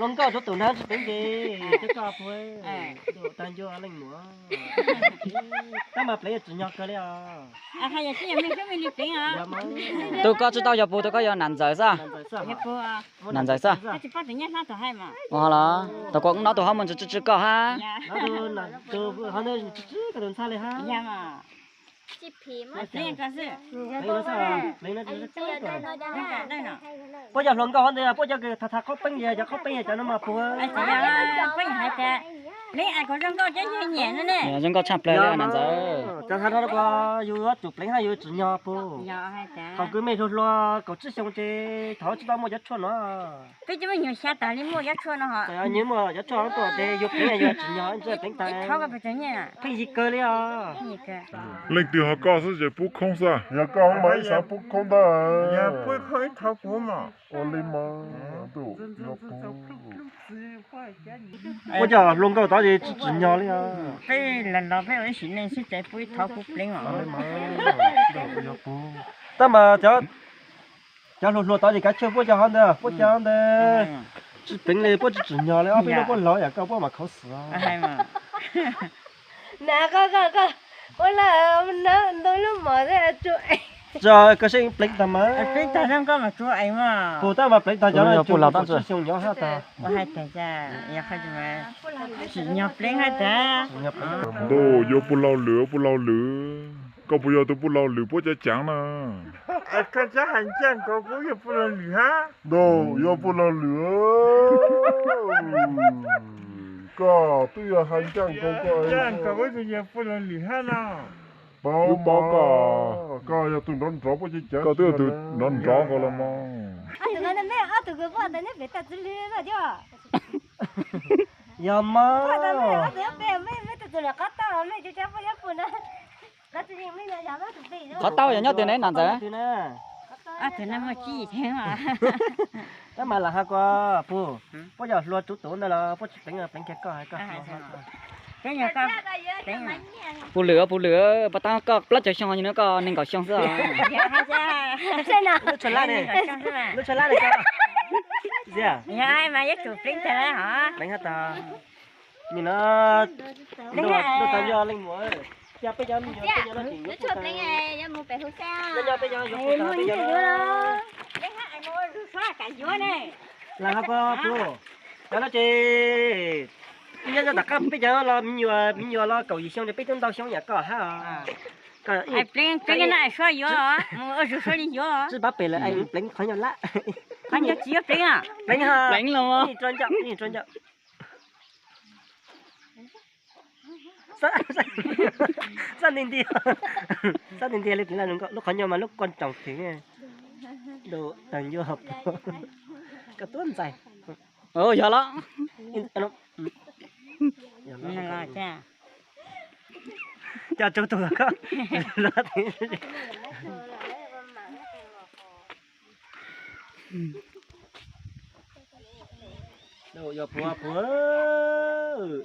Hluas nkauj tsuv tus nab tsis pleev ces, tag ncua leej muam. Tab mas pleev tsis nyog kawg li os. Tus koj tsis tau yog puj, tus koj yog nam ntxawm xwb. Nam ntxawm xwb. Ua los, tau kuv no tus hauv mus ntsis tsw tsw koj hab. Puab yog hluas nkauj hov ntawd, puab cov tham tham qhaub peeb li, cov qhaub peeb yog cov no mas puab. Zoo nkauj tshaj plaws li nam ntxawm. Cov tham tham kuv yus yuav tsum pleev hab yus tsis nyog puab. Thaum kws mej hluas hluas kaum tsib xyoo ces thaum tsis tau muaj cov tshuaj no. Peb cov me nyuam xya tas li muaj cov tshuaj no hos. Nws muaj cov tshuaj tuaj ces yus pleev yus tsis nyog, pleev tag pheej yig kawg li os. Leej twg ho koj xwb ces pub khoob xwb. Yog koj mas ib sab pub khoob ntag. Ua li mas, puab cov hluas nkauj tod ces tsis tsim nyog li os. Peb los los peb ua ib sim neej xwb ces pub ib thov pub pleev os. Tab mas cov hluas hluas tod ces kav tsij puab cov hov ntawd, puab cov ntawd tsis pleev li, puab tsis tsim nyog li os, peb lub puab laug yam koj puab mam khauv xwm. Koj, koj, koj, ua lawm, ntu lub mom tso koj seb pleev tag mas. Puag tab mas pleev tag cov no puag laug tab xyoo nyob hab tag. Tsis nyog pleev hab tag. Ntuj, yuav puag laug lwm, puag laug lwm. Koj puas yog tus puag laug lwm puab cov caav na? Koj cov hais ncaj nkaus kuv yog puag laug lwm hab. Ntuj, yuav puag laug lwm. Koj twb yog hais ncaj nkaus koj. Ncaj nkaus kuv tus yog puag laug lwm hab no. Paub, paub koj, koj yog tus nrov nrov puab cov caav. Koj twb yog tus nrov nrov nkaus los mas. Ob tug ko, ob tug ko puab tas neb pem tag txwv li no cov. Yog mas. Qhov tau yog nyob twg ne nam ntxawm? Tab mas lam has koj puag, puab cov hluas tsuv tus ntawd los puab tsis pleev, pleev kiag koj, koj hluas. Puag lwm, puag lwm, puag ta koj plaub caug xyoo, yog koj nees nkaum xyoo xwb os. Lub tshuaj lab ne, lub tshuaj lab ne. Mas yuav tsum pleev tag hov. Pleev hab tag. Nim no, ntuj tag nco leej muam, peb cov me nyuam peb cov no tseem yuav puag tag. Lam has koj puag, cov no ces nyob tom qab peb cov los me nyuam, me nyuam los kaum yim xyoo ces peb twb ntau xyoo yam koj hab. Pleev, pleev no suab yuav, mus ua zug suab li yuav. Tsis pab pem lawm, pleev qhov nyuag lab. Qhov nyuag tsis yuav pleev. Pleev, pleev los rau ncauj, rau ncauj. Xab nti nti, xab nti nti li pleev lub qhov nyuag mas lub koj tsoom thwv. Tag nco, koj tuab ntxais. Yog los. Coj tsuv tus koj. Yog puag, puag,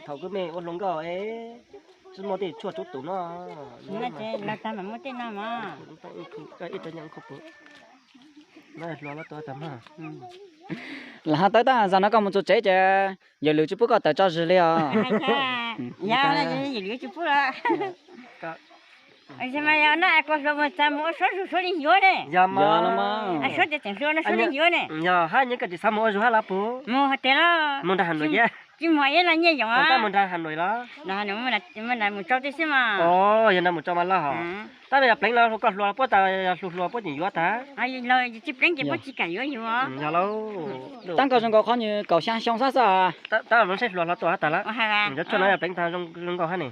thaum koj me ua hluas nkauj es tsis muaj tej tshuaj tsuv tus no. Ib rab nyiaj khuj pw. Lam has tawb tab, zaum no koj mus txug tsev ces yawm lwm tsis pub koj tawm tso zis li os. Yawm lwm tsis pub los. Mas yog no es koj hluas mus txog mus ua suab zug suab li yuav ne. Yog los mas. Suab tias tseem hluas no suab li yuav ne. Yog hab nyob koj tsis xav mus ua zug hab los puag. Mus hais tias los. Mus nrag Hà Nội thiab. Tsis mus ib los nyiaj yoos. Tab mus nrag Hà Nội los. Mus nrag mus tso tib xwb mas. Yog nrag mus tso mas los hos. Tab yog pleev los koj hluas puab tas, yog hluas hluas puab tseem yuav tag. Tsis pleev ces puab tsis kam yuav yus. Yog lauj. Tab koj zoo nkaus qhov nyuag kaum xya xyoo xwb xwb. Tab los seb hluas hluas tuaj hab tas lawm. Cov tshuaj no yog pleev tag zoo nkaus hab ne.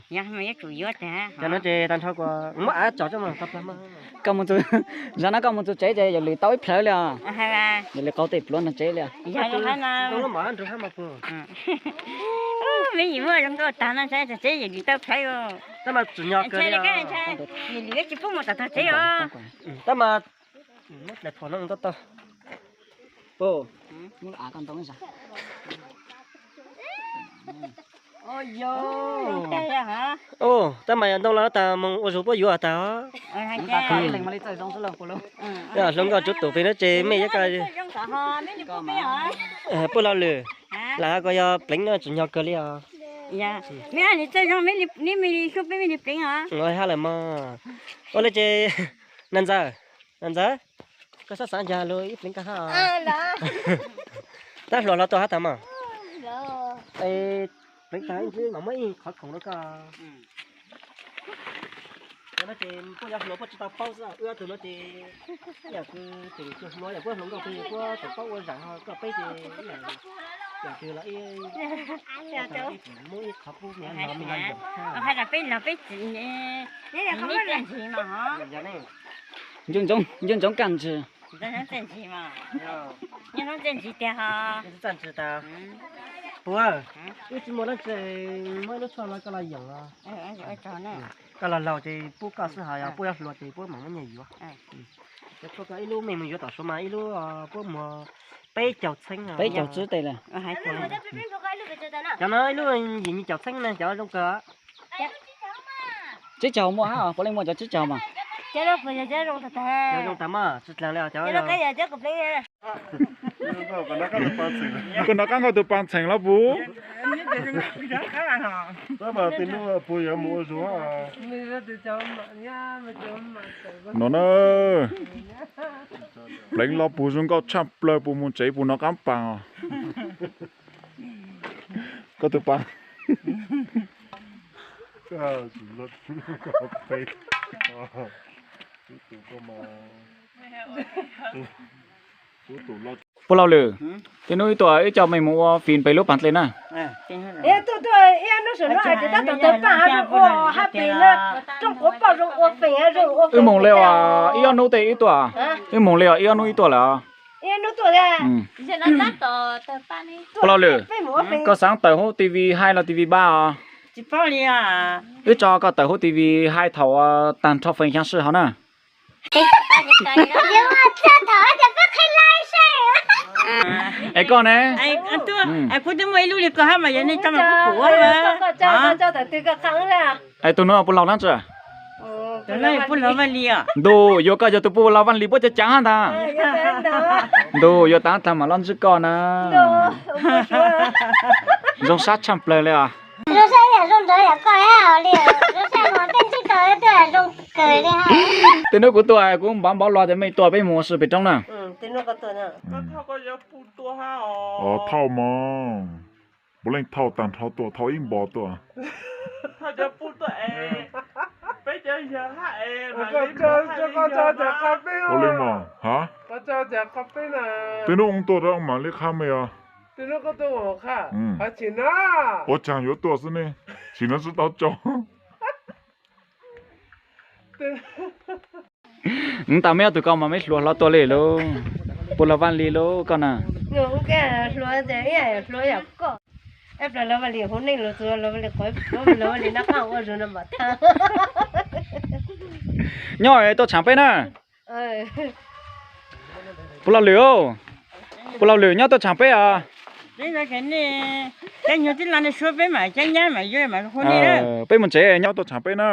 Cov no ces tag nrho kuv muab av tso tso mas tau plag mas. Koj mus txug, zaum no koj mus txug tsev ces yawm lwm tau ib plhawv li os. Yawm lwm qaug tej pluav nrug tsev li os. Me nyuam muaj zoo nkauj tag no ntshai txog tsev yawm lwm tau plhawv. Tab mas tsim nyog kawg li. Yawm lwm tsis pub mus tom tog tsev os. Tab mas daim phom no tau tau. Puag, muab av koj ntoo ib zag. Tab mas yog ntoo los tas mus ua zug puab yuav tas os. Hluas nkauj tsuv tus pem no ces mej yuav koj puab laug lwm. Lam hais ko yog pleev no tsis nyog kawg li os. Neb me li xub peb me li pleev os. Hab lawm mog. Ua li ces, na ntxawm, na ntxawm, koj xav xav ncaag lug ib pleev koj hab os. Tab hluas hlo tuaj hab tag mog. Pleev tag ib ntsis mam muab ib qhov khoom rau koj. Cov no ces puab yuav hluas puab tsis tau paub xwb, wb ob tug no ces ib yam kws tseem tsis hluas, yam puab hluas nkauj twg puab tseem paub ua zaam, ho koj peb ces yam twg los ib, muab ib qhov pub me los me los. Peb los peb txiv ne, nco ntsoov kaj ntsis. Nyob ntxaj ntsis tiag ho. Puab, wb tsis muaj dlaab tsi, muab ib lub tshuaj los koj los yoom os. Koj laug laug ces pub koj xwb, ho yog puab yuav hluas ces puab mam muab nyiaj yuav. Cov tshuaj koj ib lub mej mus yuav tom Suav mas ib lub puab muag peb caug txheeb, peb caug tsib teg lawm. Cov no ib lub yim caum txheeb ne, cov zoo kawg. Tsib caug muaj hab, puav leej muaj cov tsib caug mas. Cov zoo tag mas tsis dlaag li os. Koj nov qab nkauj tus paas txheem los puas? No na, pleev los puas zoo nkauj tshaj plawg, puas mus tsev puas nov qaab paas os. Koj tus paas. Puab laug lwm, tej nub ib tuam wb coj mej mus ua fim pem lub paas dlej na. Wb moog le os ib ob nub tej ib tuam, wb moog le os ib ob nub ib tuam lawm. Puab laug lwm, koj xaav tawm huv TV haib los TV pab os? Wb tso koj tawm huv TV haib thaum taag nrho feem xyaa sij hawm na. Es koj ne? Kuv twb muaj ib lub li koj hab mas yog nej tso mas kuv pum. Es tug nuav puas laug dlaab tsi? Ntuj, yuav koj yog tug puas laug Vaaj Lis puab caav caav hab ntag. Ntuj, yuav taag taag mam loj ntsib koj na. Zoo sab tshaj plawg li os. Tej nub kuv tuaj kuv npav npav luag tias mej tuaj peb mus ua si pem roob na. Thauj mog, puav leej thauj taag nrho tuaj, thauj ib npo tuaj. Puav leej mog, ha? Tej nub wb tuaj rau wb mam li qha mej os. Ua tsaag yuav tuaj xwb ne, sim no tsi tau tso. Ntawm mej ob tug ko mas mej hluas hlo tuaj li lauj. Puas laug Vaaj Lis lauj koj na? Nyob tuaj tshaam peb na. Puas laug lwm, puas laug lwm nyob tuaj tshaam peb os. Peb mus tsev nyob tuaj tshaam peb na.